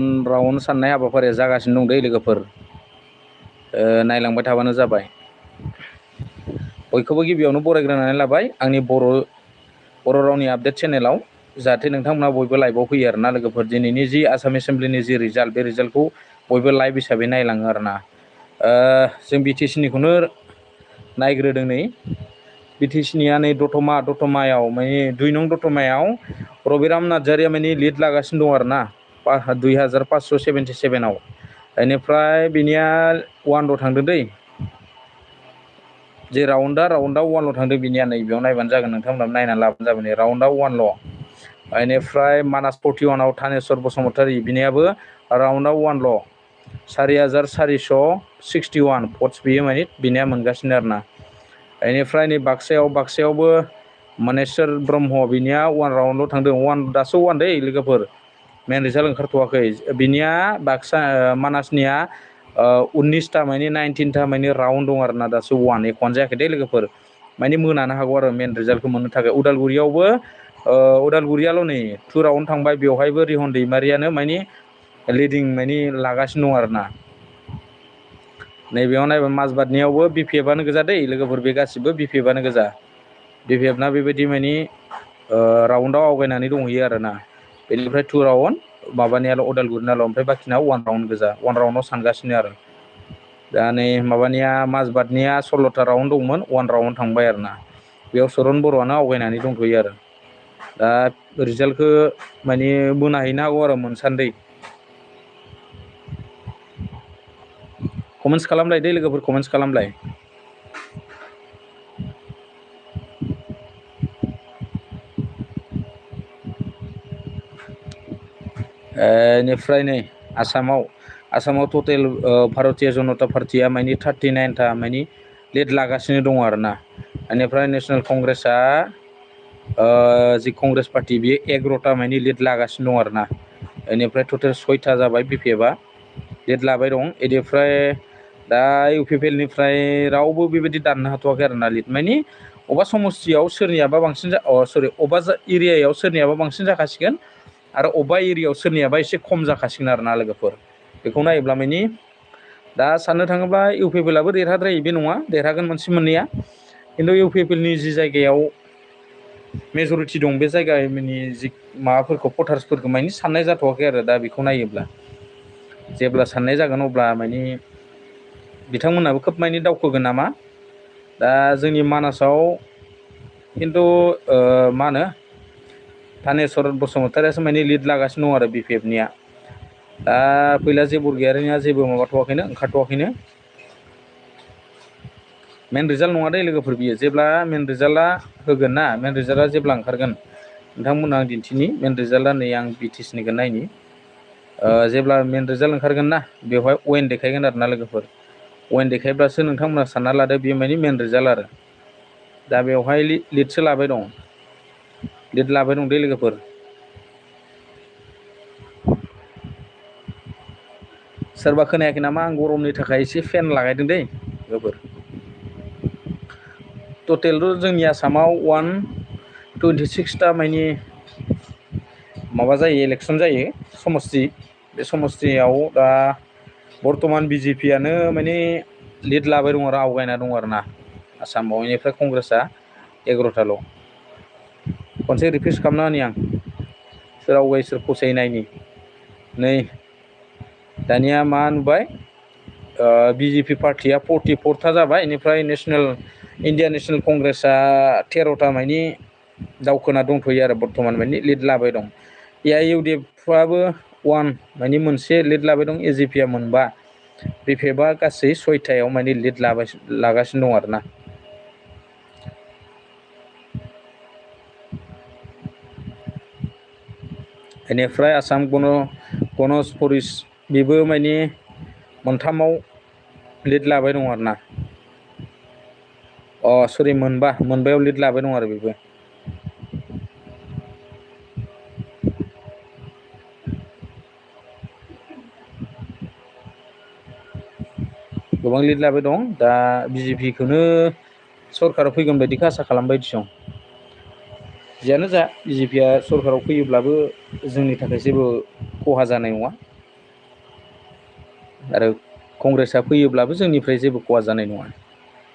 Round साननाय हाबाफारिया जागासिनो दं दै लोगोफोर नायलांबाय थाबानो जाबाय बयखौबो गिबियावनो बरायग्रोनानै लाबाय आंनि बर' रावनि आपडेट चेनेलाव जाहाथे नोंथांमोना बयबो लाइभआव फैयो आरोना लोगोफोर दिनैनि जि आसाम एसेम्ब्लिनि जि रिजाल्ट बे रिजाल्टखौ बयबो लाइभ हिसाबै नायलाङो आरोना जों BTC-निखौनो नायग्रोदों नै BTC-निया नै दतमायाव माने 2 नं दतमायाव रबिराम नार्जारिया माने लिड लागासिनो दं आरोना 2577आव बेनिफ्राय बिनिया 1 थांदों दै जे राउन्डआव 1ल' थांदों बिनिया नै बेयाव नायबानो जागोन नोंथांमोनाबो नायनानै लाबानो जाबाय राउन्डआव 1ल' बेनिफ्राय मानास 41आव थानेस्वर बसुमतारी बिनियाबो राउन्डआव 1ल' 4461 भट्स बियो माने बिनिया मोनगासिनो आरोना बेनिफ्राय नै बाक्सायावबो मनेस्वर ब्रह्म बिनिया 1 राउन्डल' थांदों दासो 1 दै लोगोफोर मेन रिजाल्ट ओंखारथ'वाखै बिनिया मानासनिया 19टा माने 19टा माने राउन्ड दं आरोना दासो 1 एख'आनो जायाखै दे लोगोफोर माने मोनानो हागौ आरो मेन रिजाल्टखौ मोननो थाखाय उदालगुरियाल' नै 2 राउन्ड थांबाय बेवहायबो रिहन दैमारियानो माने लिडिं माने लागासिनो दं आरोना नैबेयाव नायबा माजबादनियावबो BPF-आनो गोजा दै लोगोफोर बे गासिबो BPF-आनो गोजा BPF-ना बेबायदि माने राउन्डआव आवगायनानै दंहैयो आरोना बेनिफ्राय 2 राउन्ड माबानियाल' उदालगुरिनाल' ओमफ्राय बाखिना 1 राउन्ड गोजा 1 राउन्डआव सानगासिनो आरो दा नै माबानिया माजबादनिया 16टा राउन्ड दंमोन 1 राउन्ड थांबाय आरोना बेयाव सरन बर'आनो आवगायनानै दंथ'यो आरो दा रिजाल्टखौ माने मोनाहैनो हागौ आरो मोनसान्दै कमेन्ट्स खालामलाय दै लोगोफोर कमेन्ट्स खालामलाय बेनिफ्राय नै आसामाव टटेल भारतीय जनता पार्टिया माने 39टा माने लिड लागासिनो दङ आरोना बेनिफ्राय नेसनेल कंग्रेसआ जि कंग्रेस पार्टि बियो 11टा माने लिड लागासिनो दं आरोना बेनिफ्राय टटेल 6टा जाबाय BPF-आ लिड लाबाय दं बेनिफ्राय दा UPPL-निफ्राय रावबो बेबायदि दाननो हाथ'वाखै आरोना लिड माने अबेबा समस्तियाव सोरनियाबा बांसिन अबेबा एरियायाव सोरनियाबा बांसिन जाखासिगोन आरो अबेबा एरियायाव सोरनियाबा एसे खम जाखासिगोन आरोना लोगोफोर बेखौ नायोब्ला माने दा साननो थाङोब्ला UPPL-आबो देरहाद्रायो बे नङा देरहागोन मोनसे मोननैया खिन्थु UPPL-नि जि जायगायाव मेजरिटि दं बे जायगानि जि माबाफोरखौ भटार्सफोरखौ माने साननाय जाथ'वाखै आरो दा बेखौ नायोब्ला जेब्ला साननाय जागोन अब्ला माने बिथांमोनाबो खोब माने दावखोगोन नामा दा जोंनि मानासाव खिन्थु मा होनो थानेस्वर बसुमतारियासो माने लिड लागासिनो दं आरो BPF-निया दा फैलाजे बरगयारिनिया जेबो माबाथ'वाखैनो ओंखारथ'वाखैनो मेन रिजाल्ट नङा दै लोगोफोर बियो जेब्ला मेन रिजाल्टआ होगोन ना मेन रिजाल्टआ जेब्ला ओंखारगोन नोंथांमोननो आं दिन्थिनि मेन रिजाल्टआ नै आं BTC-निखौ नायनि जेब्ला मेन रिजाल्ट ओंखारगोन ना बेवहाय वेन देखायगोन आरोना लोगोफोर वेन देखायब्लासो नोंथांमोना सानना लादो बेयो माने मेन रिजाल्ट आरो दा बेवहाय लिडसो लाबाय दं दै लोगोफोर सोरबा खोनायाखै नामा आं गरमनि थाखाय एसे फेन लागायदों दै लोगोफोर टटेलथ' जोंनि आसामाव 126टा माने माबा जायो इलेक्सन जायो समस्ति बे समस्तियाव दा बर्थमान BJP-आनो माने लिड लाबाय दं आरो आवगायना दं आरोना आसामाव बेनिफ्राय कंग्रेसआ 11टाल' खनसे रिफ्रेस खालामना होनि आं सोर आवगायो सोर फसायो नायनि नै दानिया मा नुबाय BJP पार्टिया 44था जाबाय बेनिफ्राय इन्डियान नेसनेल कंग्रेसआ 13टा माने दावखोना दंथ'यो आरो बर्थमान माने लिड लाबाय दं AIUDFआबो 1 माने मोनसे लिड लाबाय दं AJP-आ मोनबा BPF-आ गासै 6टायाव माने लिड लागासिनो दं आरोना बेनिफ्राय आसाम गण परिषद बेबो माने मोनथामाव लिड लाबाय दं आरोना मोनबायाव लिड लाबाय दं आरो बेबो गोबां लिड लाबाय दं दा BJP-खौनो सरकाराव फैगोन बायदिखौ आसा खालामबाय दं जियानो जा BJP-आ सरकाराव फैयोब्लाबो जोंनि थाखाय जेबो खहा जानाय नङा आरो कंग्रेसआ फैयोब्लाबो जोंनिफ्राय जेबो खहा जानाय नङा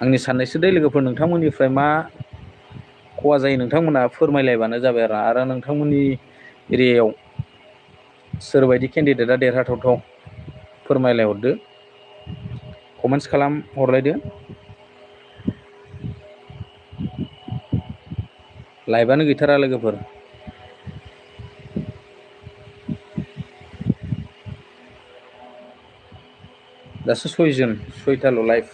आंनि साननायसो दै लोगोफोर नोंथांमोननिफ्राय मा खहा जायो नोंथांमोना फोरमायलायबानो जाबाय आरो नोंथांमोननि एरियायाव सोरबायदि केन्डिडेटआ देरहाथावथाव फोरमायलायहरदो कमेन्ट्स खालाम हरलायदो लाइभआनो गैथारा लोगोफोर दासो 6 लाइभ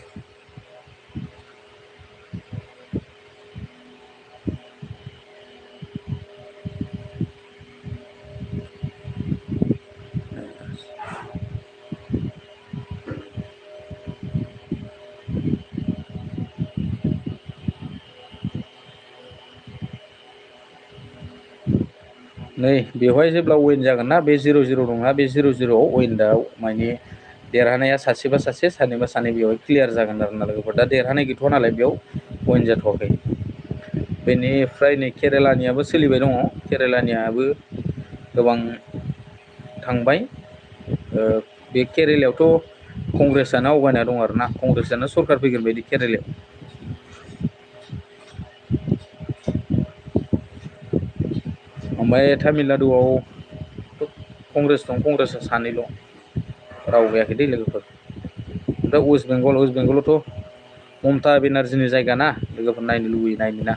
नै बेवहाय जेब्ला विन जागोन ना बे 0-0 दंना बे 0-0आव विनआव माने देरहानाया सासेबा सासे सानैबा सानै बेवहाय क्लियार जागोन आरोना लोगोफोर दा देरहानाय गैथ'वा नालाय बेयाव विन जाथ'वाखै बेनिफ्राय नै केरेलानियाबो सोलिबाय दङ केरेलानियाबो गोबां थांबाय बे केरेलायावथ' कंग्रेसआनो आवगायना दं आरोना कंग्रेसआनो सरखार फैगोन बायदि केरेलायाव ओमफ्राय तामिलनाडुआव कंग्रेस दं कंग्रेसआ सानैल' राव गैयाखै दै लोगोफोर ओमफ्राय वेस्ट बेंगलावथ' ममता बेनार्जिनि जायगा ना लोगोफोर नायनो लुबैयो नायनो ना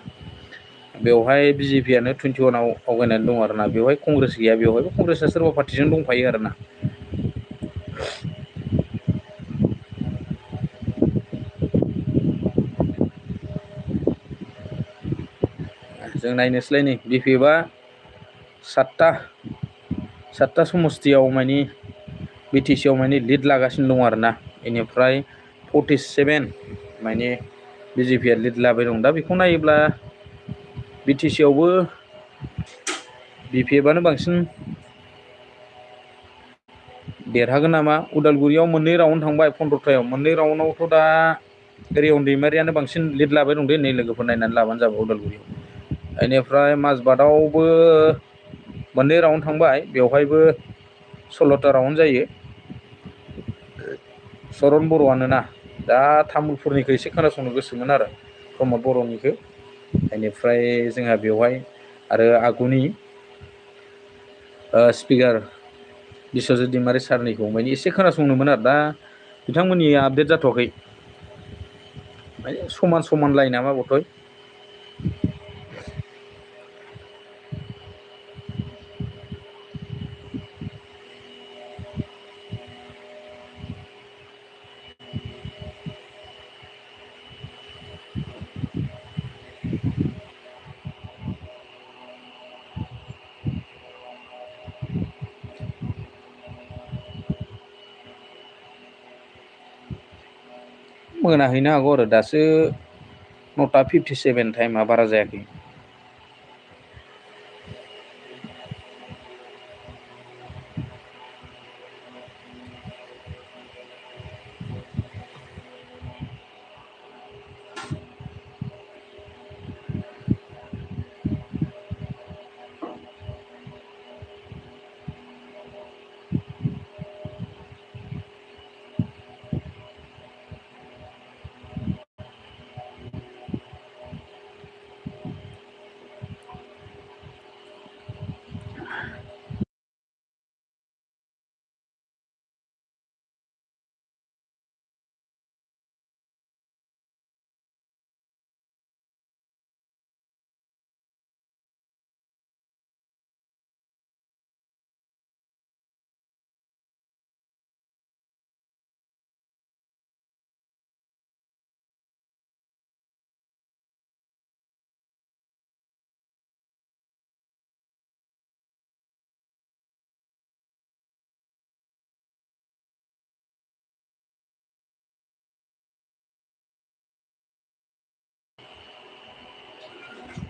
बेवहाय BJPआनो 21आव आवगायनानै दं आरोना बेवहाय कंग्रेस गैया बेवहायबो कंग्रेसआ सोरबा पार्टिजों दंफायो आरोना जों नायनोसैलाय नै BPFआ 7टा समस्तियाव माने BTCआव माने लिड लागासिनो दं आरोना बेनिफ्राय 47 माने BJPआ लिड लाबाय दं दा बेखौ नायोब्ला BTCआवबो BPFआनो बांसिन देरहागोन नामा उदालगुरियाव मोननै राउन्ड थांबाय 15थायाव मोननै राउन्डआवथ' दा रियन दैमारियानो बांसिन लिड लाबाय दं दे नै लोगोफोर नायनानै लाबानो जाबाय उदालगुरियाव बेनिफ्राय माजबाटआवबो मोननै राउन्ड थांबाय बेवहायबो 16ता राउन्ड जायो सरन बर'आनोना दा तामुलपुरनिखौ एसे खोनासंनो गोसोमोन आरो प्रमद बर'निखौ बेनिफ्राय जोंहा बेवहाय आरो आगुनि स्पिकार बिस्वजित दैमारि सारनिखौ माने एसे खोनासंनोमोन आरो दा बिथांमोननि आपडेट जाथ'वाखै माने समान लायो नामा बथय मोनाहैनो हागौ आरो दासो 9ता 57 टाइमा बारा जायाखै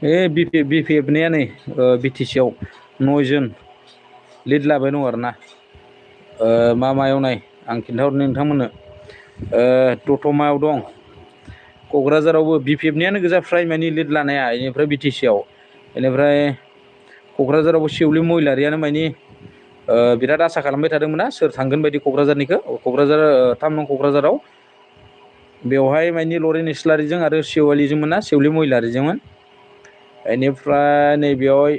BPFनिया नै BTCआव 9 जन लिड लाबाय दं आरोना मायाव नाय आं खिन्थाहरनो नोंथांमोननो दतमायाव दं क'क्राझारावबो BPFनियानो गोजा फ्राय माने लिड लानाया बेनिफ्राय BTCआव बेनिफ्राय क'क्राझारावबो शिवलि महिलारियानो माने बिराद आसा खालामबाय थादोंमोन ना सोर थांगोन बायदि क'क्राझारनिखौ क'क्राझार 3 नं क'क्राझाराव बेवहाय मानि लरेन इस्लारिजों आरो सेवालिजोंमोन ना सेवलि महिलारिजोंमोन बेनिफ्राय नैबेयावहाय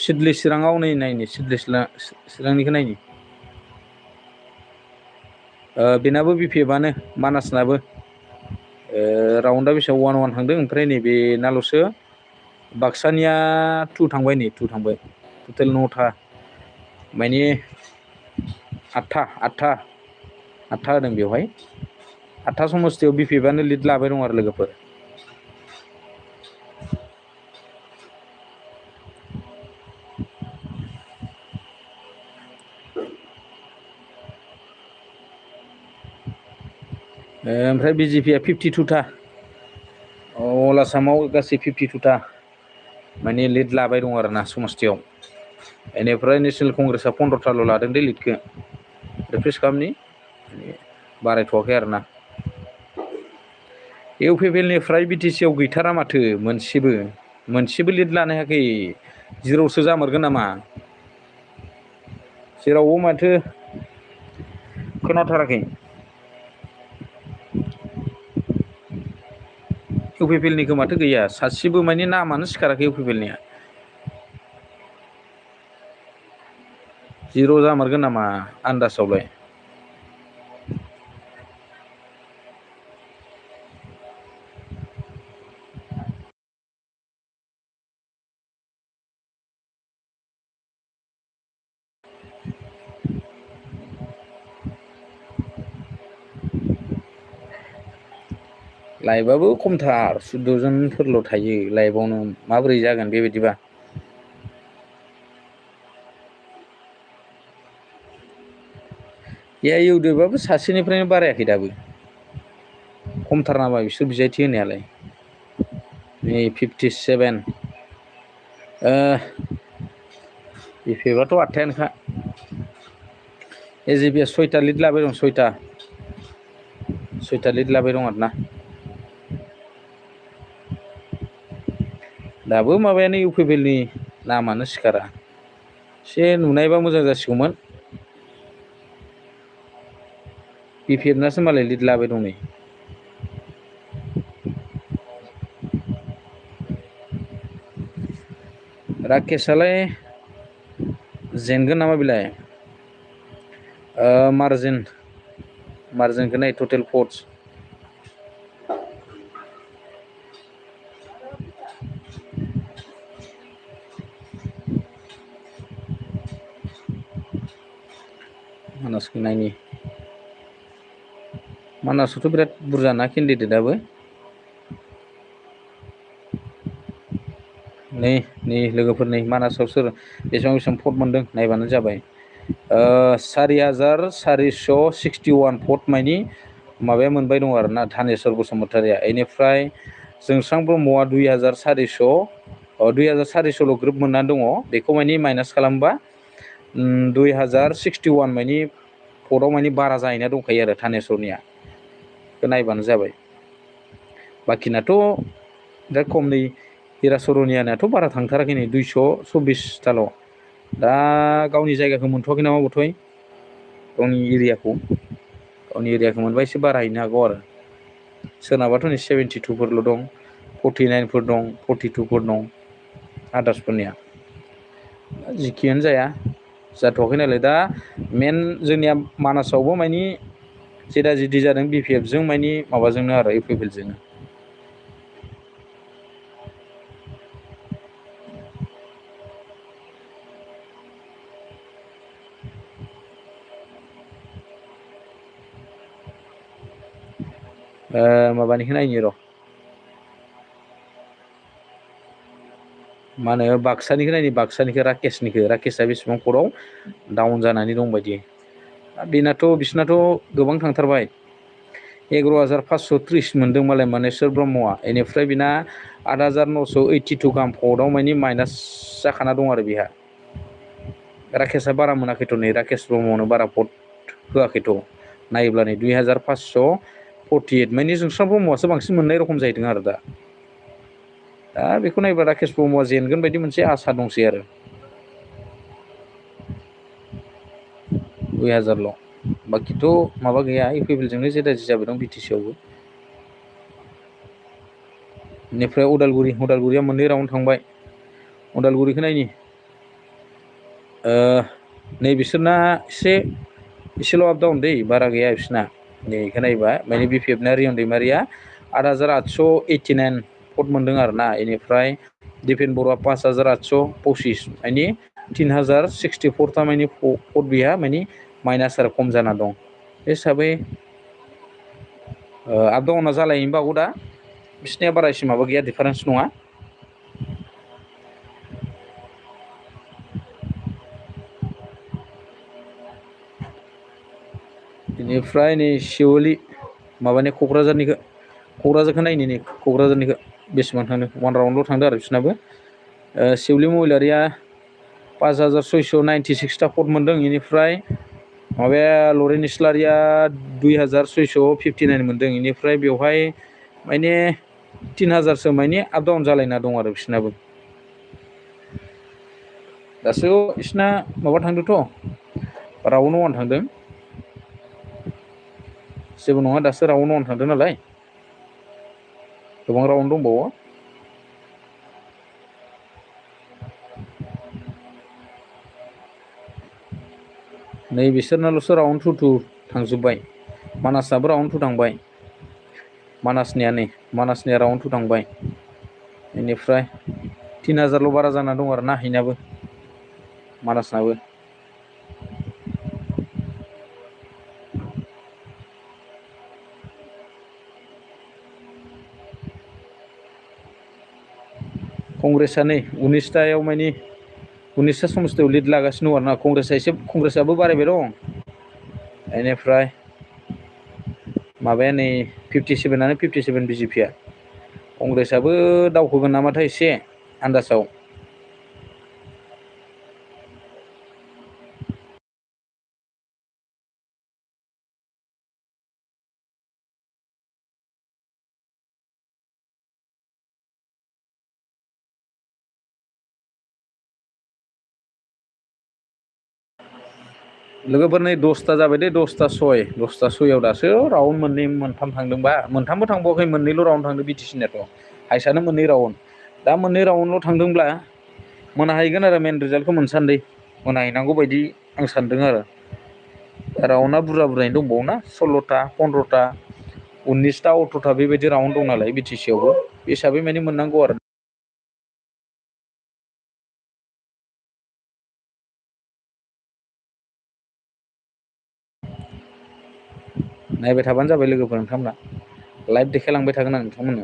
सिदलि चिराङाव नै नायनि सिदलि चिरांनिखौ नायनि बेनाबो बिपिएफआनो मानासनाबो राउन्डआ बेसेबां 1-1 थांदों ओमफ्राय नैबेनाल'सो बाक्सानिया 2 थांबाय नै 2 थांबाय टटेल 9था माने 8था होदों बेवहाय 8था समस्थियाव बिपिएफआनो लिड लाबाय दं आरो लोगोफोर ओमफ्राय बिजेपिया 52था अल आसामाव गासै 52था माने लिड लाबाय दं आरोना समस्थियाव बेनिफ्राय नेसनेल कंग्रेसआ 15थाल' लादों दे लिडखौ रिफ्रेस खालामनि बारायथ'वाखै आरोना इउपिपिएलनिफ्राय बिटिसिआव गैथारा माथो मोनसेबो लिड लानो हायाखै जिर'सो जामारगोन नामा जेरावबो माथो खोनाथाराखै इउपिपिएलनिखौ माथो गैया सासेबो माने नामानो सिखाराखै इउपिपिएलनिया जिर' जामारगोन नामा आन्दासावलाय लाइभआबो खमथार 14 जनफोरल' थायो लाइभआवनो माबोरै जागोन बेबायदिबा इउदिएफआबो सासेनिफ्रायनो बारायाखै दाबो खमथार नामा बिसोर बिजाथि होनायालाय नै 57 बिपिएफआथ' 8थायानोखा एजिपिया 6था लिड लाबाय दं 6था लिड लाबाय दं आरोना दाबो माबायानो इउपिपिएलनि नामानो सिखारा एसे नुनायबा मोजां जासिगौमोन बिपिएफनासो मालाय लिड लाबाय दं नै राकेशआलाय जेनगोन नामा बेलाय मार्जिनखौ नाय टटेल भट्स मानासखौ नायनि मानासावथ' बिराद बुरजा ना केन्डिडेटआबो नै लोगोफोर नै मानासाव सोर बेसेबां भट मोनदों नायबानो जाबाय 4,461 भट मानि माबाया मोनबाय दं आरोना धानेस्वर बसुमतारिया बेनिफ्राय जोंस्रां ब्रह्मआ 2,400 ग्रुप मोननानै दङ बेखौ मानि माइनास खालामबा 2,061 मानि भटआव मानि बारा जाहैना दंखायो आरो धानेस्वरनिया बेखौ नायबानो जाबाय बाखिनाथ' बिराद खम नै हिराचरनियानाथ' बारा थांथाराखै नै 224थाल' दा गावनि जायगाखौ मोनथ'वाखै नामा बथय गावनि एरियाखौ मोनबा एसे बारायहैनो हागौ आरो सोरनाबाथ' नै 72फोरल' दं 49फोर दं 42फोर दं आदार्सफोरनिया जिखियानो जाया जाथ'वाखै नालाय दा मेन जोंनिया मानासावबो मानि जेदा जेदि जादों बिपिएफजों मानि माबाजोंनो आरो इउपिपिएलजोंनो माबानिखौ नायनि र' मा होनो बाक्सानिखौ नायनि बाक्सानिखौ राकेशआ बेसेबां भटआव डाउन जानानै दं बायदि बिसोरनाथ' गोबां थांथारबाय 11,530 मोनदों मालाय मानेस्वर ब्रह्मआ बेनिफ्राय बिना 8,982 गाहाम भटआव मानि माइनास जाखाना दं आरो बेहा राकेशआ बारा मोनाखैथ' नै राकेश ब्रह्मनो बारा भट होआखैथ' नायोब्ला नै 2,548 मानि जोंस्रां ब्रह्मआसो बांसिन मोननाय रखम जाहैदों आरो दा बेखौ नायबा राकेश ब्रह्मआ जेनगोन बायदि मोनसे आसा दंसै आरो 2000ल' बाखिथ' माबा गैया इउपिपिएलजोंनो जेदाजि जाबाय दं बिटिसिआवबो। बेनिफ्राय उदालगुरिया मोननै राउन्ड थांबाय। उदालगुरिखौ नायनि नै बिसोरना एसेल' आप डाउन दै बारा गैया बिसोरना। नै बेखौ नायबा माने बिपिएफना रियन दैमारिया 8889 भट मोनदों आरोना। बेनिफ्राय दिपेन बर'आ 5825 माने 3064 माने भट बिहा माने माइनास आरो खम जाना दं। बे हिसाबै आप डाउना जालायनोबो हागौ दा बिसोरनिया बारा एसे माबा गैया डिफारेन्स नङा। बेनिफ्राय नै शिवलि माबानि क'क्राझारखौ नायनि नै क'क्राझारनिखौ बेसेबां थांदों 1 राउन्डल' थांदों आरो बिसोरनाबो। शिवलि महिलारिया 5696 भट मोनदों। बेनिफ्राय माबाया लरेन इस्लारिया 2659 मोनदों। बेनिफ्राय बेवहाय माने 3000सो माने आप डाउन जालायना दं आरो बिसोरनाबो। दासो बिसोरना माबा थांदोंथ' राउन्ड 1 थांदों। जेबो नङा दासो राउन्ड 1 थांदों नालाय गोबां राउन्ड दंबावो। नै बिसोरनाल'सो राउन्ड 2 थांजोब्बाय। मानासनाबो राउन्ड 2 थांबाय। मानासनिया राउन्ड 2 थांबाय। बेनिफ्राय 3000ल' बारा जाना दं आरोना बेनाबो मानासनाबो। कंग्रेसआ नै 19थायाव माने 19था समस्तियाव लिड लागासिनो दं आरोना। कंग्रेसआबो बारायबाय दं। बेनिफ्राय माबाया नै 57 बिजेपिया। कंग्रेसआबो दावखोगोन नामाथाय एसे आन्दासाव। लोगोफोर नै 10ता जाबाय दे 10ता 6 दासो राउन्ड मोनथाम थांदोंबा मोनथामबो थांबावाखै मोननैल' राउन्ड थांदों बिटिसिनियाथ'। हाइसानो मोननै राउन्ड। दा मोननै राउन्डल' थांदोंब्ला मोनाहैगोन आरो मेन रिजाल्टखौ मोनसान्दि मोनाहैनांगौ बायदि आं सानदों आरो। राउन्डआ बुरजायैनो दंबावोना 16ता 15ता 19ता 18ता बेबायदि राउन्ड दं नालाय बिटिसिआवबो बे हिसाबै माने मोननांगौ आरो। नायबाय थाबानो जाबाय लोगोफोर नोंथांमोना लाइभ देखायलांबाय थागोन आं नोंथांमोननो।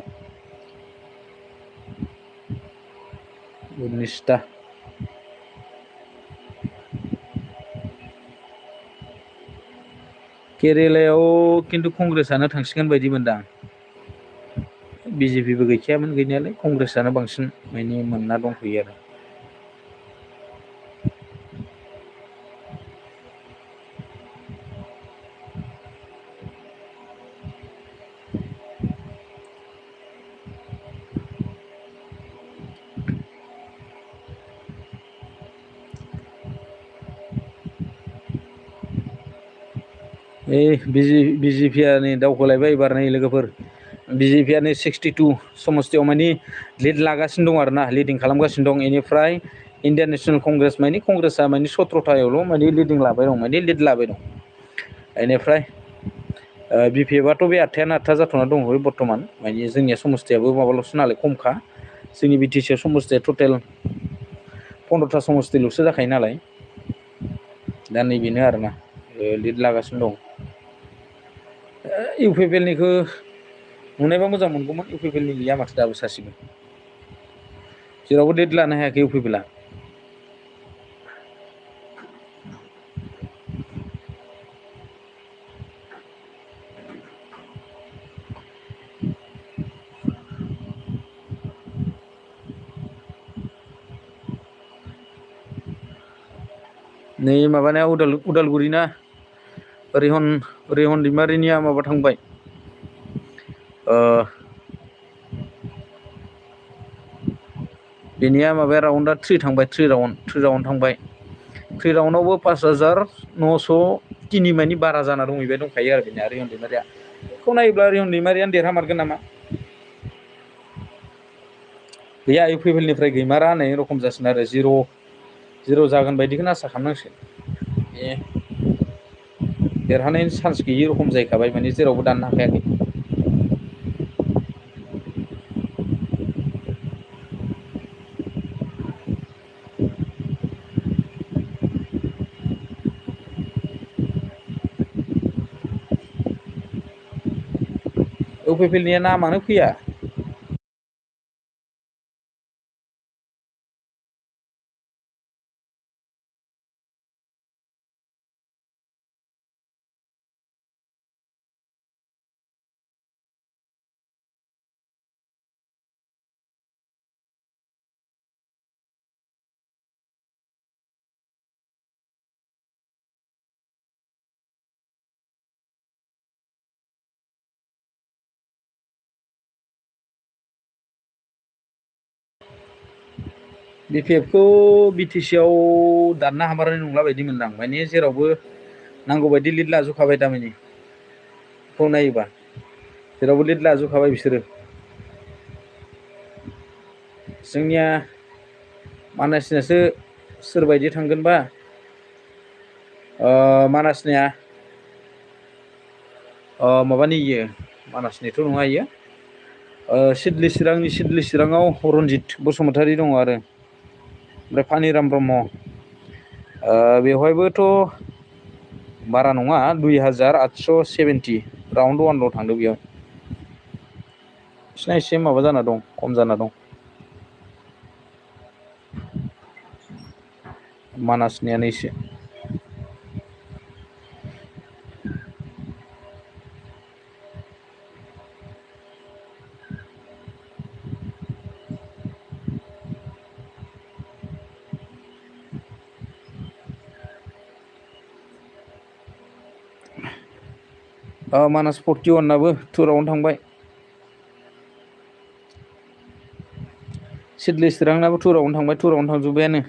19ता केरेलायाव खिन्थु कंग्रेसआनो थांसिगोन बायदि मोनदां। बिजेपिबो गैखायामोन गैनायालाय कंग्रेसआनो बांसिन माने मोनना दंथ'यो आरो। बिजेपिया नै दावखोलायबाय एबार नै लोगोफोर। बिजेपिया नै 62 समस्तियाव माने लिड लागासिनो दं आरोना लिडिं खालामगासिनो दं। बेनिफ्राय इण्डियान नेसनेल कंग्रेस माने कंग्रेसआ माने 17थायावल' माने लिडिं लाबाय दं माने लिड लाबाय दं। बेनिफ्राय बिपिएफआथ' बे 8था जाथ'ना दङ बर्थमान माने जोंनिया समस्तियाबो माबाल'सो नालाय खमखा। जोंनि बिटिसिआव समस्तिया टटेल 15ता समस्तिल'सो जाखायो नालाय। दा नैबेनो आरोना लिड लागासिनो दं। इउपिपिएलनिखौ नुनायबा मोजां मोनगौमोन। इउपिपिएलनि गैया माथो दाबो सासेबो जेरावबो लिड लानो हायाखै इउपिपिएलआ। नै माबानाया उदालगुरिना रेहन दैमारिनिया माबा थांबाय बेनिया माबाया राउन्डआ 3 थांबाय 3 राउन्ड थांबाय। 3 राउन्डआवबो 5900 50नि मानि बारा जाना दंहैबाय दंखायो आरो बेनिया रिहन दैमारिया बेखौ नायोब्ला रिहन दैमारियानो देरहामारगोन नामा गैया इउ पि पि एल निफ्राय गैमारा होननाय रखम जासिगोन आरो जिर' जागोन बायदिखौनो आसा खालामनांसिगोन बे देरहानायनि चान्स गैयि रखम जाहैखाबाय माने जेरावबो दाननो हाखायाखै इउ पि पि एल निया नामानो फैया बि पि एफ खौ बि टि सि आव दाननो हामारनाय नंला बायदि मोनदां माने जेरावबो नांगौ बायदि लिड लाजोबखाबाय दामानि बेखौ नायोबा जेरावबो लिड लाजोबखाबाय बिसोरो जोंनिया मानासनियासो सोरबायदि थांगोनबा मानासनिया माबानि इयो मानासनिथ' नङा इयो सिदलि चिराङाव रनजित बसुमतारी दङ आरो ओमफ्राय फानिराम ब्रह्म बेवहायबोथ' बारा नङा 2870 राउन्ड वानल' थांदों बेयाव बिसिना एसे माबा जाना दं खम जाना दं मानासनियानो एसे मानास 41नाबो टुरावनो थांबाय सिदलि चिरांनाबो टुरावनो थांबाय टुरावनो थांजोब्बायानो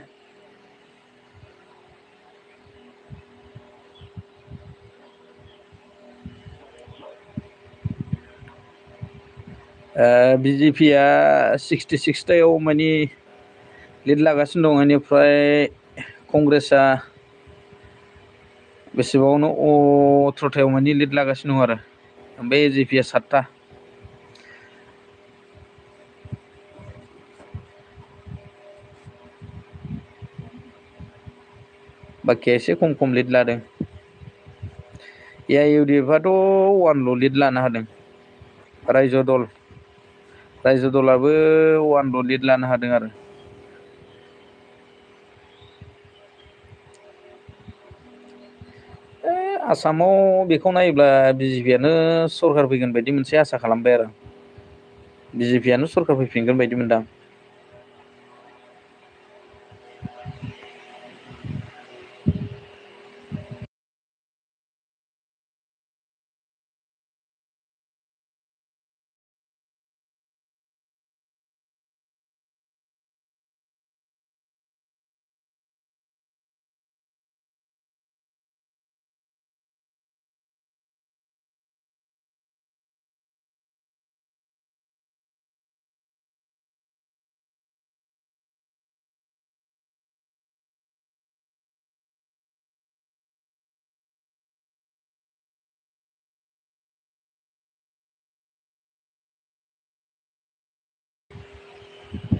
बि जे पि आ 66थायाव माने लिड लागासिनो दं बेनिफ्राय कंग्रेसआ बेसेबावनो 18थायाव माने लिड लागासिनो दं आरो ओमफ्राय ए जे पि आ 7था बाखिया एसे खम लिड लादों ए आइ इउ डि एफ आथ' वानल' लिड लानो हादों रायजो दलाबो वानल' लिड लानो हादों आरो आसामाव बेखौ नायोब्ला बि जे पि आनो सरखार फैगोन बायदि मोनसे आसा खालामबाय आरो बि जे पि आनो सरखार फैफिनगोन बायदि मोनदां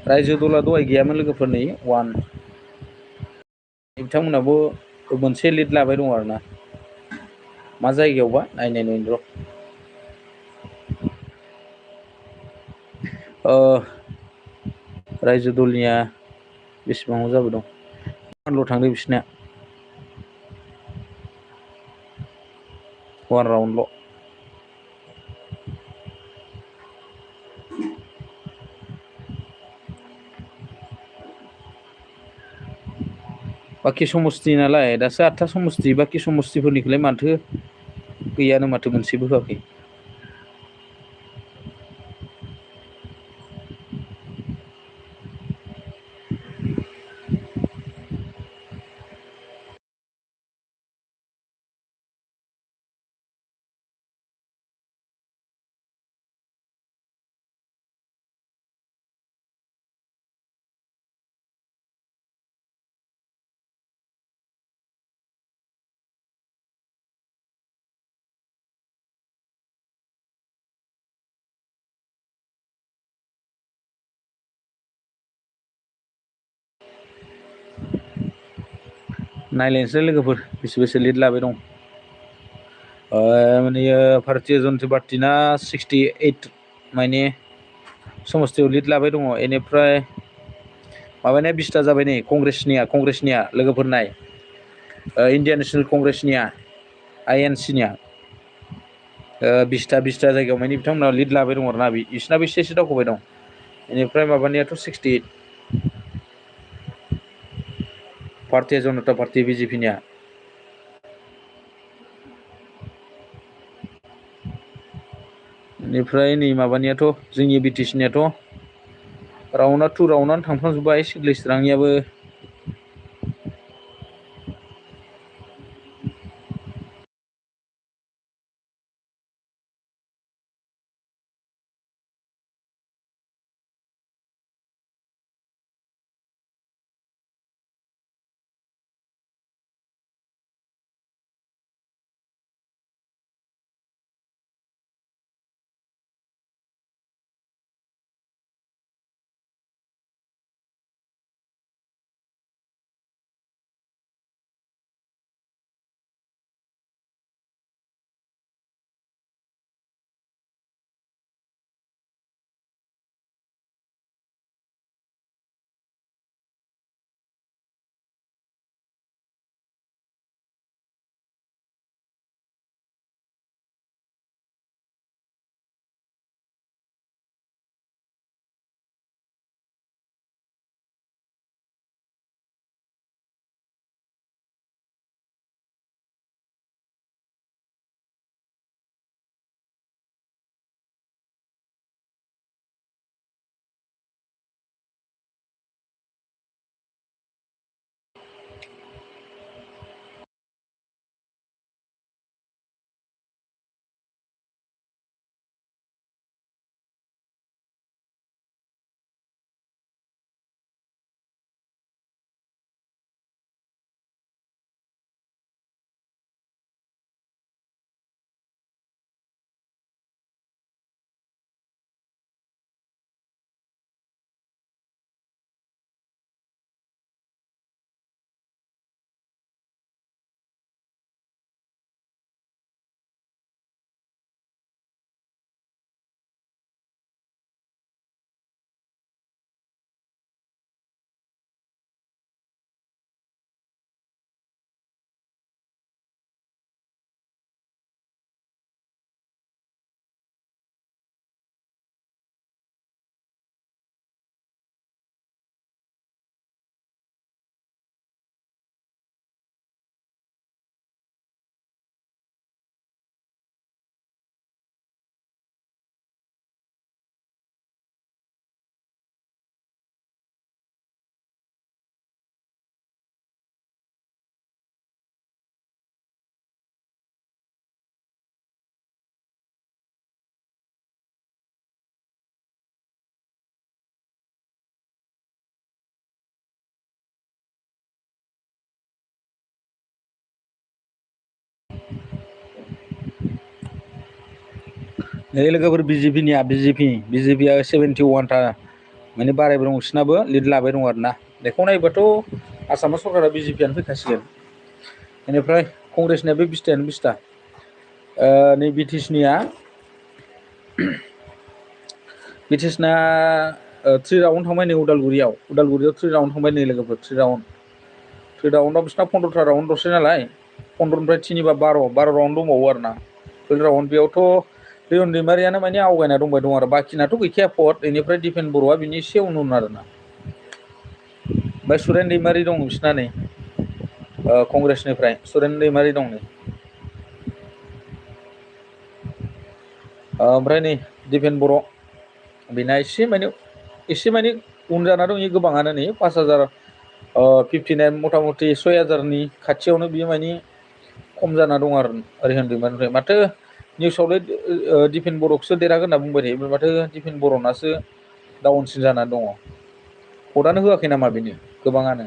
रायजो दला दहाय गैयामोन लोगोफोरनि वान बिथांमोनहाबो मोनसे लिड लाबाय दं आरोना मा जायगायावबा नायनो र' रायजो दलनिया बेसेबाङाव जाबो दं वानल' थांदों बिसिना वान राउन्डल' बाखि समस्ति नालाय दासो 8था समस्ति बाखि समस्तिफोरनिखौलाय माथो गैयानो माथो मोनसेबो होआखै नायलायनोसै लोगोफोर बेसे लिड लाबाय दं। माने भारतीय जनता पार्टिना 68 माने समस्थियाव लिड लाबाय दङ। बेनिफ्राय माबानाया 20ता जाबाय नै कंग्रेसनिया लोगोफोर नाय इण्डियान नेसनेल कंग्रेसनिया INC निया 20ता जायगायाव माने बिथांमोना लिड लाबाय दं आरोना बिसिनाबो एसे दावखोबाय दं। बेनिफ्राय माबानियाथ' 68 भारतीय जनता पार्टि BJP निया। बेनिफ्राय नै माबानियाथ' जोंनि BTC नियाथ' राउन्डआनो थांफ्रामजोब्बाय सिग्लायस्रांनियाबो नै लोगोफोर BJPनिया BJPया 71ता माने बारायबाय दं बिसिनाबो लिड लाबाय दं आरोना। बेखौ नायोबाथ' आसामाव सरकारा BJPयानो फैखासिगोन। बेनिफ्राय कंग्रेसनियाबो 20ता नै BTCनिया 3 राउन्ड थांबाय नै उदालगुरियाव 3 राउन्ड थांबाय नै लोगोफोर 3 राउन्डआव बिसिना 15ता राउन्ड दसै नालाय 15निफ्राय 3 बा 12 राउन्ड दंबावो आरोना। 12 राउन्ड बेयावथ' रियन दैमारियानो माने आवगायना दंबाय दं आरो बाखिनाथ' गैखाया भट। बेनिफ्राय दिपेन बर'आ बिनि एसे उन आरोना। ओमफ्राय सुरेन दैमारि दं बिसिना नै कंग्रेसनिफ्राय सुरेन दैमारि दं नै। ओमफ्राय नै दिपेन बर' बेना एसे माने उन जाना दं गोबाङानो नै 5000 59 मथा मथि 6000नि खाथियावनो बियो माने खम जाना दं आरो रियन दैमारिनिफ्राय। माथो निउसावलाय दिपेन बर'खौसो देरहागोन होनना बुंबाय थायो। माथो दिपेन बर'नासो डाउनसिन जानानै दङ। भटआनो होआखै नामा बेनो गोबाङानो।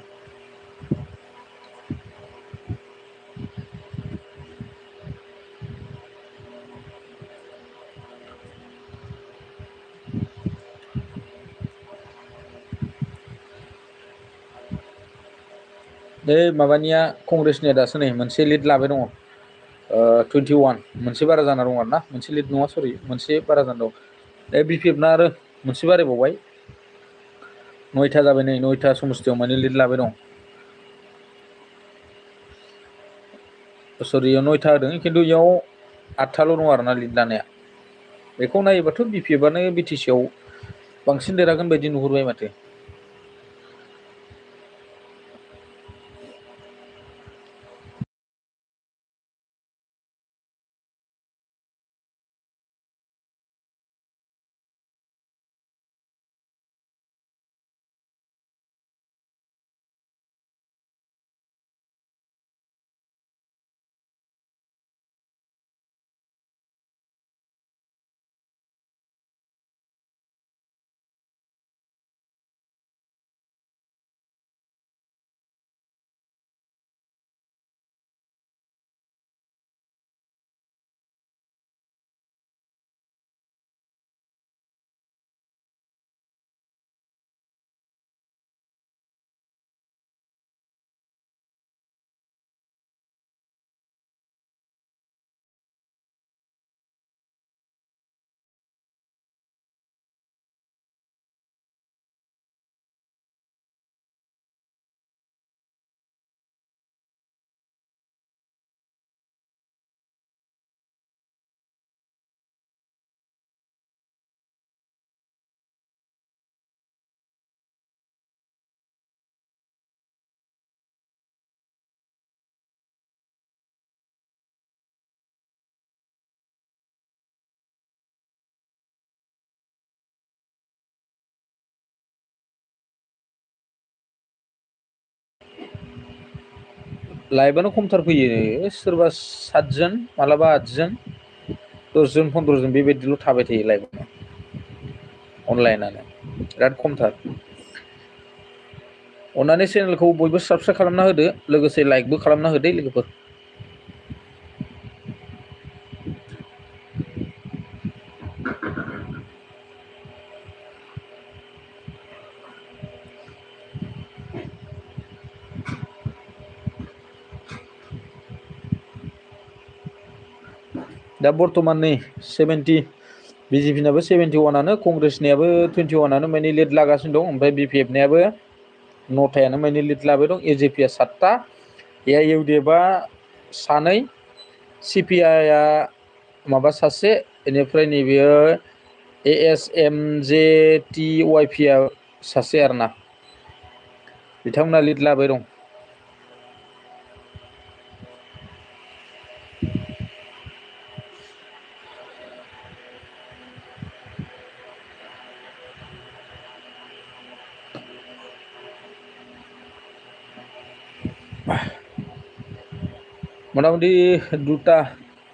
बे माबानिया कंग्रेसनिया दासो नै मोनसे लिड लाबाय दङ 21 मोनसे बारा जाना दं आरो ना मोनसे लिड नङा सरि मोनसे बारा जाना दं दा बिपिएफना आरो मोनसे बारायबावबाय 9था जाबाय नै 9था समस्थियाव माने लिड लाबाय दं सरि 9था होदों खिन्थु इयाव 8थाल' दं आरो ना लिड लानाया बेखौ नायोबाथ' बिपिएफआनो बिटिसिआव बांसिन देरहागोन बायदि नुहुरबाय माथो लाइभआनो खमथार फैयो सोरबा 7 जन मालाबा 8 जन 10 जन 15 जन बेबायदिल' थाबाय थायो लाइभआव अनलाइनानो बिराद खमथार अन्नानै चेनेलखौ बयबो साबस्क्राइब खालामना होदो लोगोसे लाइकबो खालामना होदो लोगोफोर दा बर्तमान नै 70 बिजेपिनाबो 71आनो कंग्रेसनियाबो 21आनो माने लिड लागासिनो दं ओमफ्राय बिपिएफनियाबो 9थायानो माने लिड लाबाय दं एजेपिआ 7था एआइइउडिएफआ 2 सिपिआइआ माबा सासे बेनिफ्राय नैबेयो एएसएमजेटिवाइपिआ सासे आरोना बिथांमोना लिड लाबाय दं मटामटि 2टा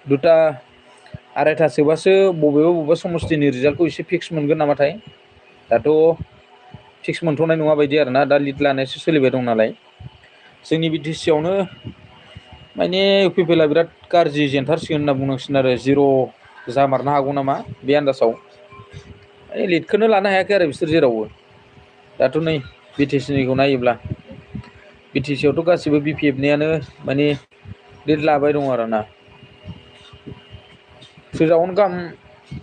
2:30सोबासो बबेबा समस्थिनि रिजाल्टखौ एसे फिक्स मोनगोन नामाथाय दाथ' फिक्स मोनथ'नाय नङा बायदि आरोना दा लिड लानायसो सोलिबाय दं नालाय जोंनि बिटिसिआवनो माने इउपिपिएलआ बिराद गाज्रि जेनथारसिगोन होनना बुंनांसिगोन आरो 0 जामारनो हागौ नामा बे आन्दासाव लिडखौनो लानो हायाखै आरो बिसोर जेरावबो दाथ' नै बिटिसिनिखौ नायोब्ला बिटिसिआवथ' गासिबो बिपिएफनियानो माने लिड लाबाय दं आरोना 3 राउन्ड गाहाम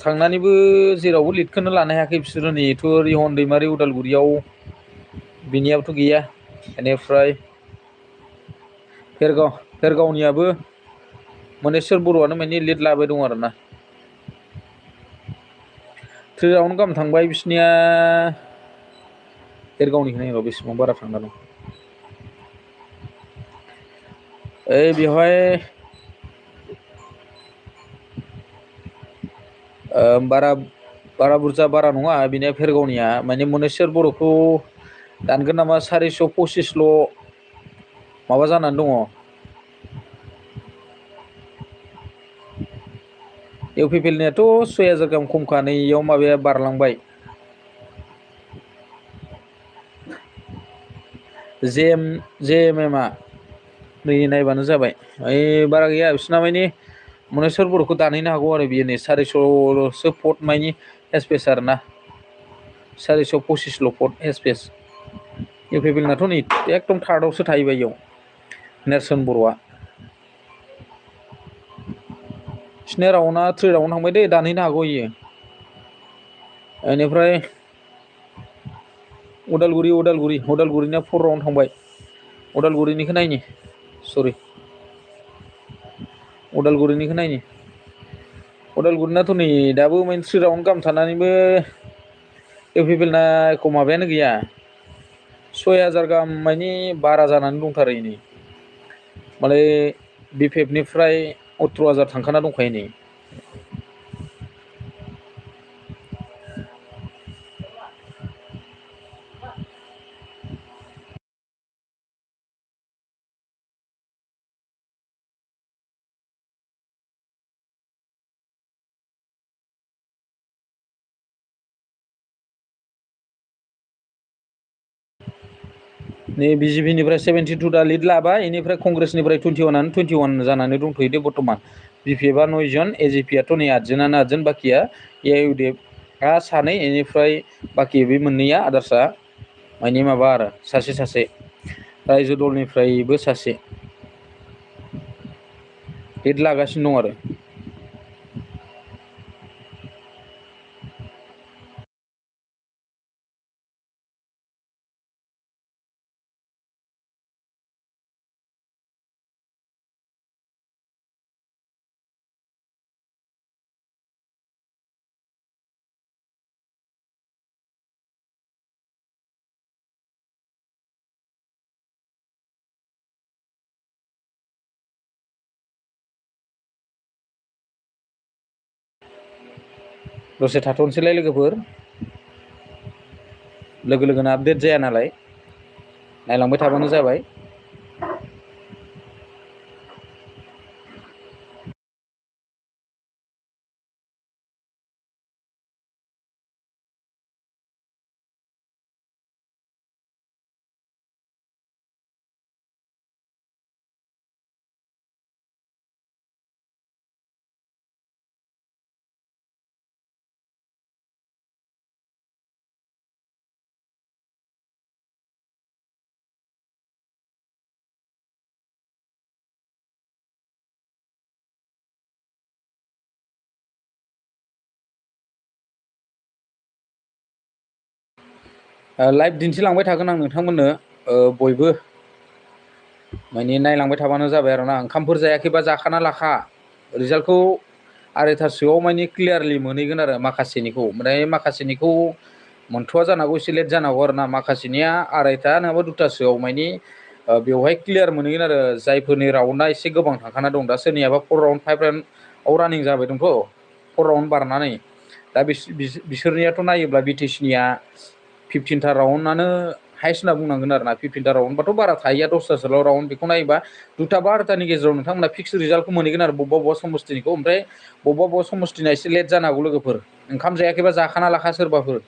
थांनानैबो जेरावबो लिडखौनो लानो हायाखै बिसोरो नैथ' रिहन दैमारि उदालगुरियाव बिनियाबोथ' गैया बेनिफ्राय फेरगावनियाबो मनेस्वर बर'आनो माने लिड लाबाय दं आरोना 3 राउन्ड गाहाम थांबाय बिसनिया फेरगावनिखौ नायबा बेसेबां बारा थांना दं बेवहाय बारा बुरजा बारा नङा बिनिया फेरगावनिया माने मनेस्वर बर'खौ दानगोन नामा 425ल' माबा जानानै दङ इउपिपिएलनियाथ' 6000 गाहाम खमखा नै इयाव माबाया बारलांबाय जेएमएमआ नै नायबानो जाबाय बारा गैया बिसोरना माने मनेस्वर बर'खौ दानहैनो हागौ आरो बियो नै 400ल'सो भट मानि हेसपेस आरोना 425ल' भट हेसपेस इउपिपिएलनाथ' नै एकदम थार्डआवसो थाहैबाय इयाव नेरसोन बर'आ सिने राउन्डआ 3 राउन्ड थांबाय दे दानहैनो हागौ इयो बेनिफ्राय उदालगुरिना 4 राउन्ड थांबाय उदालगुरिनिखौ नायनि सरि उदालगुरिनिखौ नायनि उदालगुरिनाथ' नै दाबो माने 3 राउन्ड गाहाम थानानैबो एफिफिएलना एख माबायानो गैया 6000 गाहाम मानि बारा जानानै दंथारो नै माने बिपिएफनिफ्राय 18000 थांखाना दंखायो नै नै बिजेपिनिफ्राय 72 दा लिड लाबाय बेनिफ्राय कंग्रेसनिफ्राय 21 जानानै दंथ'यो दे बर्थमान बिपिएफआ 9 जन एजिपियाथ' नै 8 जोनानो बाखिया एआइउडिएफआ 2 बेनिफ्राय बाखि बे मोननैया आदार्सआ माने माबा आरो सासे रायजो दलनिफ्रायबो सासे लिड लागासिनो दं आरो दसे थाथ'नोसैलाय लोगोफोर लोगोनो आपडेट जाया नालाय नायलांबाय थाबानो जाबाय लाइभ दिन्थिलांबाय थागोन आं नोंथांमोननो बयबो माने नायलांबाय थाबानो जाबाय आरोना ओंखामफोर जायाखैबा जाखाना लाखा रिजाल्टखौ 2:30सोआव माने क्लियारलि मोनहैगोन आरो माखासेनिखौ ओमफ्राय माखासेनिखौ मोनथ'वा जानो हागौ एसे लेट जानो हागौ आरो ना माखासेनिया 2:30 नङाबा 2:00सोआव माने बेवहाय क्लियार मोनहैगोन आरो जायफोरनि राउन्डआ एसे गोबां थांखाना दं दा सोरनियाबा 4 राउन्ड 5 राउन्डआव रानिं जाबाय दंथ' 4 राउन्ड बारनानै दा बिसोरनियाथ' नायोब्ला बिटिसिनिया 15था राउन्डआनो हाइस्ट होनना बुंनांगोन आरो ना 15था राउन्डबाथ' बारा थाहैया 10थासोल' राउन्ड बेखौ नायोबा 2था बा 2टानि गेजेराव नोंथांमोना फिक्स रिजाल्टखौ मोनहैगोन आरो बबेबा समस्थिनिखौ ओमफ्राय बबेबा समस्थिना एसे लेट जानो हागौ लोगोफोर ओंखाम जायाखैबा जाखाना लाखा सोरबाफोर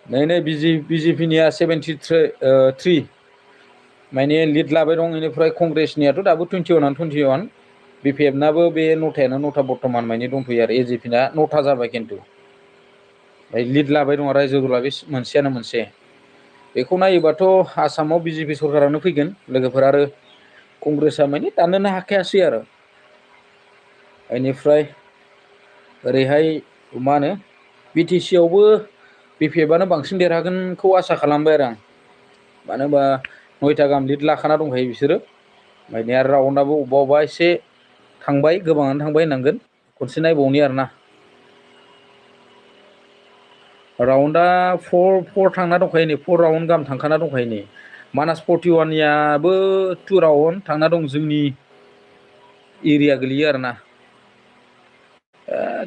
नै बिजेपिनिया 73 माने लिड लाबाय दं बेनिफ्राय कंग्रेसनियाथ' दाबो 21 बिपिएफनाबो बे 9था बर्थमान माने दंथ'यो आरो एजिपिना 9था जाबाय खिन्थु लिड लाबाय दङ रायजो दला बे मोनसे बेखौ नायोबाथ' आसामाव बिजेपि सरकारानो फैगोन लोगोफोर आरो कंग्रेसआ माने दाननोनो हाखायासै आरो बेनिफ्राय ओरैहाय मा होनो बिटिसि आवबो बिपिएफआनो बांसिन देरहागोनखौ आसा खालामबाय आरो आं मानो होनबा 9था गाहाम लिड लाखाना दंखायो बिसोरो ओमफ्राय आरो राउन्डआबो अबेबा एसे थांबाय गोबाङानो थांबाय होननांगोन खनसे नायबावनि आरोना राउन्डआ 4 थांना दंखायो नै 4 राउन्ड गाहाम थांखाना दंखायो नै मानास 41नियाबो 2 राउन्ड थांना दं जोंनि एरिया गोलैयो आरोना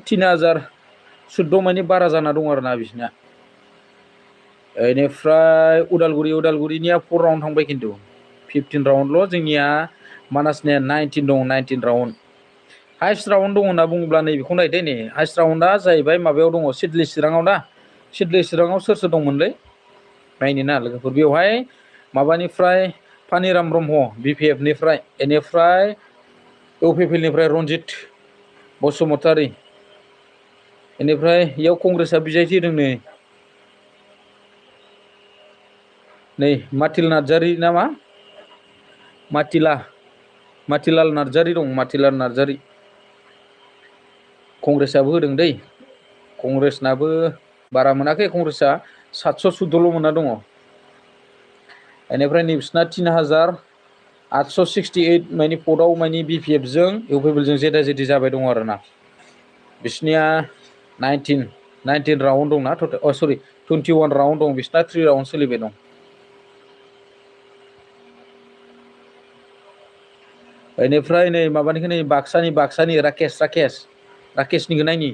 3014 माने बारा जाना दं आरोना बिसिना बेनिफ्राय उदालगुरिनिया 4 राउन्ड थांबाय खिन्थु 15 राउन्डल' जोंनिया मानासनिया 19 दं 19 राउन्ड हाइस्ट राउन्ड दं होनना बुङोब्ला नैबेखौ नायदो नै हाइस्ट राउन्डआ जाहैबाय माबायाव दङ सिडली चिराङाव ना सिडली चिराङाव सोर दंमोनलै नायनो ना लोगोफोर बेवहाय माबानिफ्राय पानिराम ब्रह्म बिपिएफनिफ्राय बेनिफ्राय इउपिपिएलनिफ्राय रनजित बसुमतारी बेनिफ्राय इयाव कंग्रेसआ बिजायथि होदों नै माथिल नार्जारि नामा माथिलाल नार्जारि दं माथिलाल नार्जारि कंग्रेसआबो होदों दै कंग्रेसनाबो बारा मोनाखै कंग्रेसआ 714 मोनना दङ बेनिफ्राय नैबिसिना 3868 माने पदआव माने BPF जों इउपिपिएलजों जेदा जेदि जाबाय दङ आरोना बिसनिया 19 राउन्ड दंना सरि 21 राउन्ड दं बिसना 3 राउन्ड सोलिबाय दं बेनिफ्राय नै माबानिखौ नै बाक्सानि राकेशनिखौ नायनि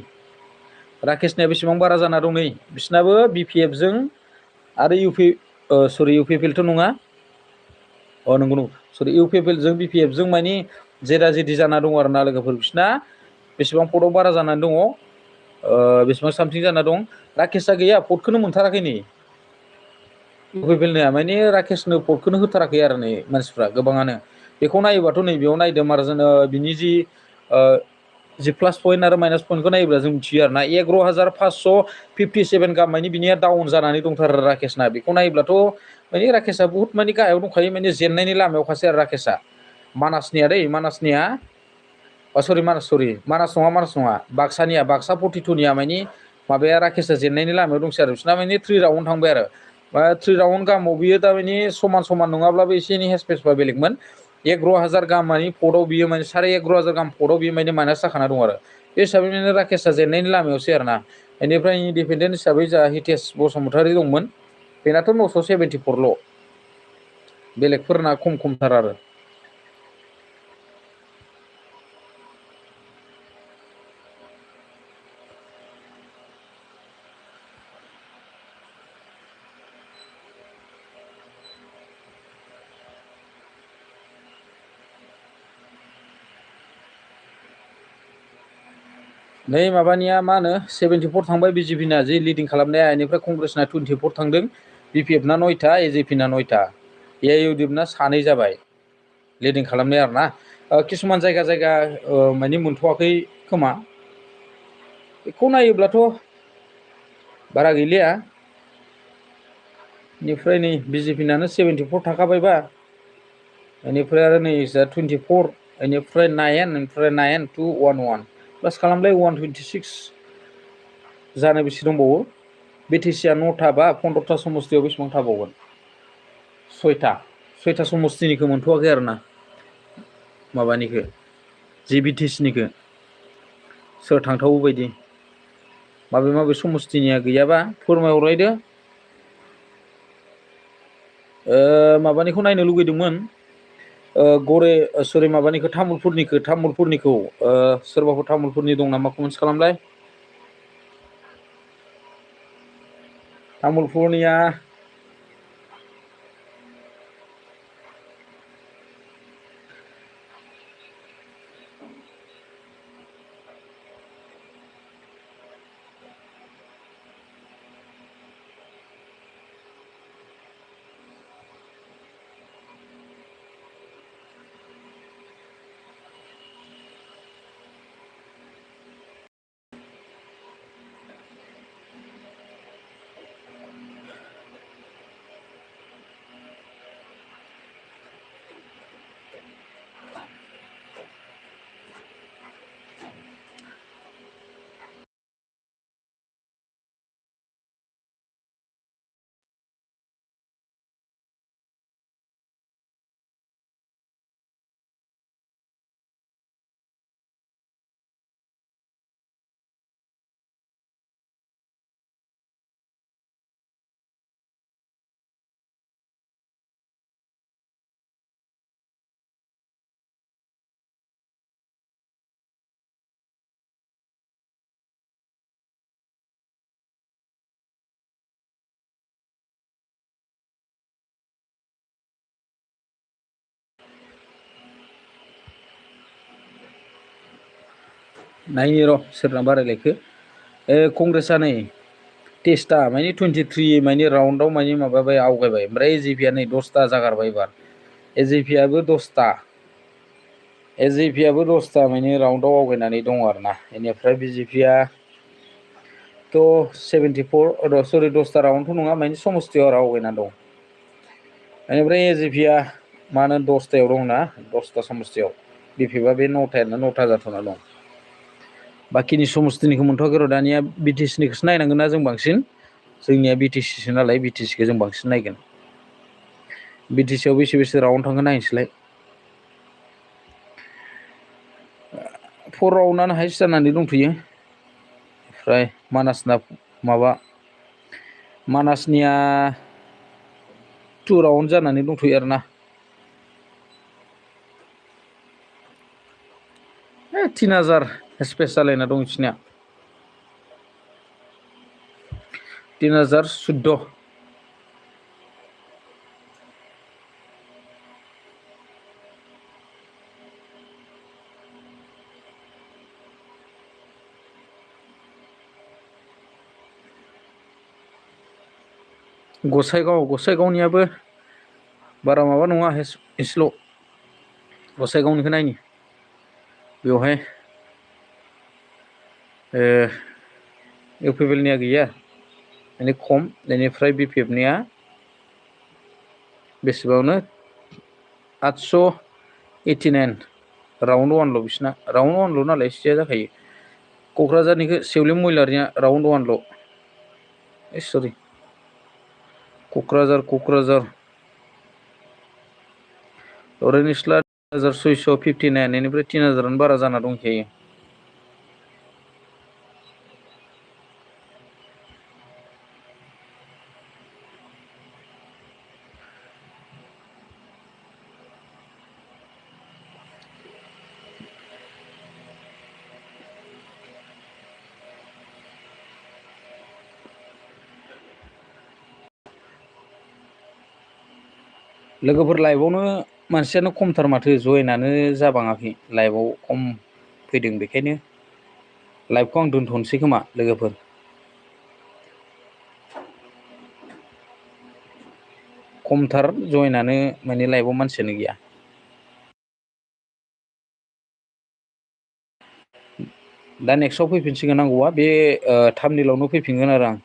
राकेशनिया बेसेबां बारा जाना दं नै बिसनाबो BPF जों आरो इउपिपिएलथ' नङा नंगौ सरि इउपिपिएलजों BPF जों माने जेदा जेदि जाना दं आरोना लोगोफोर बिसना बेसेबां पदआव बारा जानानै दङ बेसेबां सामथिं जाना दं राकेशआ गैया पदखौनो मोनथाराखै नै इउपिपिएलनिया माने राकेशनो पदखौनो होथाराखै आरो नै मानसिफ्रा गोबाङानो बेखौ नायोबाथ' नै बेयाव नायदों आरो जोङो बिनि जि प्लास पइन्ट आरो माइनास पइन्टखौ नायोब्ला जों मिथियो आरोना 11,557 गाहाम माने बिनिया डाउन जानानै दंथारो राकेशना बेखौ नायोब्लाथ' माने राकेशआ बुहुत माने गाहायाव दंखायो माने जेननायनि लामायावखासै आरो राकेशआ मानासनिया मानास नङा बाक्सा 42निया माने माबाया राकेशआ जेननायनि लामायाव दंसै आरो बिसना माने 3 राउन्ड थांबाय आरो 3 राउन्ड गाहामाव बियो दा माने समान नङाब्लाबो एसे एनै हेसपेसबा बेलेगमोन 11,000 गाहाम माने पदआव बियो माने 11,500 गाहाम पदआव बियो माने माइनास जाखाना दं आरो बे हिसाबै माने राकेशआ जेननायनि लामायावसै आरोना बेनिफ्राय इन्डिपेन्डेन्ट हिसाबै जा हितेश बसुमतारी दंमोन बेनाथ' 974ल' बेलेगफोरना खमथार आरो नै माबानिया मा होनो 74 थांबाय BJP ना जे लिडिं खालामनाया बेनिफ्राय कंग्रेसना 24 थांदों BPF ना 9था AJP ना 9था AIUDF ना 2 जाबाय लिडिं खालामनाय आरोना किसुमान जायगा माने मोनथ'वाखै खोमा बेखौ नायोब्लाथ' बारा गैलिया बेनिफ्राय नै BJP नानो 74 थाखाबायबा बेनिफ्राय आरो नै 24 बेनिफ्राय 9 प्लास खालामलाय 126 जानो बेसे दंबावो BTCआ 9था बा 15था समस्तियाव बेसेबां थाबावगोन 6था समस्तिनिखौ मोनथ'वाखै आरोना माबानिखौ BTCनिखौ सोर थांथावो बायदि माबे समस्तिनिया गैयाबा फोरमायहरलायदो माबानिखौ नायनो लुगैदोंमोन माबानिखौ तामुलपुरनिखौ सोरबाफोर तामुलपुरनि दं नामा कमेन्ट्स खालामलाय तामुलपुरनिया नायनि र' सोरना बारायलायखो कंग्रेसआ नै टेस्टआ माने 23 माने राउन्डआव माने माबाबाय आवगायबाय ओमफ्राय AJPआ नै 10था जागारबाय एबार AJPआबो 10था एजिपियाबो 10ता माने राउन्डआव आवगायनानै दङ आरोना बेनिफ्राय बिजेपिया तो 74 सरि 10ता राउन्डथ' नङा माने समस्थियाव आरो आवगायना दं बेनिफ्राय एजिपिया मानो 10तायाव दंना 10ता समस्थियाव बिपिएफआ बे 9ता जाथ'ना दं बाखिनि समस्थिनिखौ मोनथ'वाखै र' दानिया बिटिसिनिखौसो नायनांगोन ना जों बांसिन जोंनिया बिटिसिसो नालाय बिटिसिखौ जों बांसिन नायगोन बिटिसिआव बेसे राउन्ड थांगोन नायनोसैलाय 4 राउन्डआनो हाइस्ट जानानै दंथ'यो ओमफ्राय मानासना माबा मानासनिया 2 राउन्ड जानानै दंथ'यो आरोना 3000 स्पेस जालायना दं बिसोरनिया 3014 गसाइगावनियाबो बारा माबा नङा एसेल' गसाइगावनिखौ नायनि बेवहाय इउपिपिएलनिया गैया माने खम बेनिफ्राय बिपिएफनिया बेसेबांनो 889 राउन्ड 1ल' बिसिना राउन्ड 1ल' नालाय एसेया जाखायो क'क्राझारनिखौ सेवलेम मइलारनिया राउन्ड 1ल' सरि क'क्राझार ओरैनोस्ला 3659 बेनिफ्राय 3000 बारा जाना दंखायो लोगोफोर लाइभआवनो मानसियानो खमथार माथो जयेनानो जाबाङाखै लाइभआव खम फैदों बेखायनो लाइभखौ आं दोनथ'नोसै खोमा लोगोफोर खमथार जयेनानो माने लाइभआव मानसियानो गैया दा नेक्स्टआव फैफिनसिगोन नांगौबा बे थामनिलावनो फैफिनगोन आरो आं